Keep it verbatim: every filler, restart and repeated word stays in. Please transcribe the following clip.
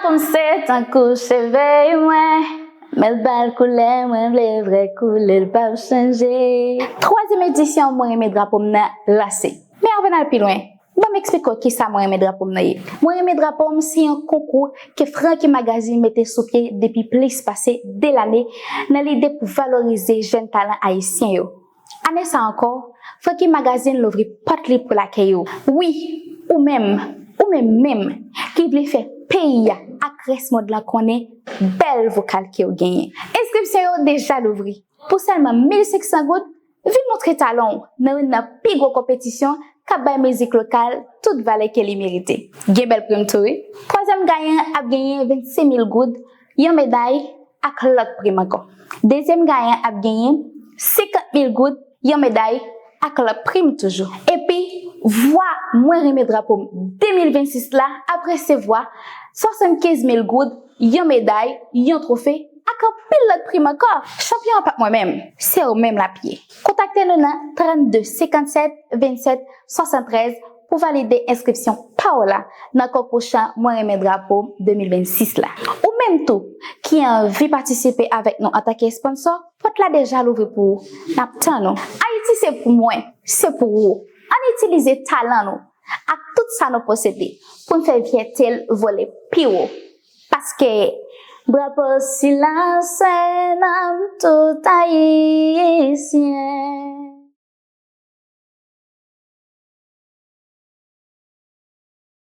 Kòm se tankou cheve mwen, men l ba l koulè mwen vle, vrè koulè l p ap chanje. Twazyèm edisyon Mwen renmen drapo m nan lanse. Men anvan n al pi lwen, ban m eksplike w kisa Mwen renmen drapo m nan ye. Mwen renmen drapo m se yon konkou ke Francky Magazine mete sou pye depi plis pase de lane nan lide pou valorize jèn talan ayisyen yo. Ane sa ankò, Francky Magazine louvri pòt li pou l akèyi w. Wi, ou menm, ou menm menm, ki vle fè peyi a ak rès mond lan konnen bèl vokal ke w genyen. Enskripsyon yo deja louvri. Pou sèlman mil senk san goud, vin montre talan w nan youn nan pi gwo konpetisyon k ap bay mizik lokal tout valè ke li merite. Gen bèl prim tou wi. Twazyèm gayan ap genyen vennsenk mil goud, yon meday ak lòt prim ankò. Dezyèm gayan ap genyen senkant mil goud, yon meday ak lòt prim toujou. Epi, vwa Mwen renmen drapo m de mil vennsis la ap resevwa swasannkenz mil goud, yon meday, yon twofe, ak anpil lòt prim ankò. Chanpyon an p ap mwen menm, se ou menm l ap ye. Kontakte nou nan trannde senkannsèt vennsèt swasanntrèz pou valide enskripsyon pa w la nan konkou chan Mwen renmen drapo m de mil vennsis la. Ou menm tou ki anvi patisipe avèk nou antanke sponsò, pòt la deja louvri pou ou. N ap tann ou. Ayiti se pou mwen, se pou ou. Ann itilize talan nou ak tout sa nou posede pou n fè fyète l vole pi wo. Paske drapo sila se nanm tout Ayisyen.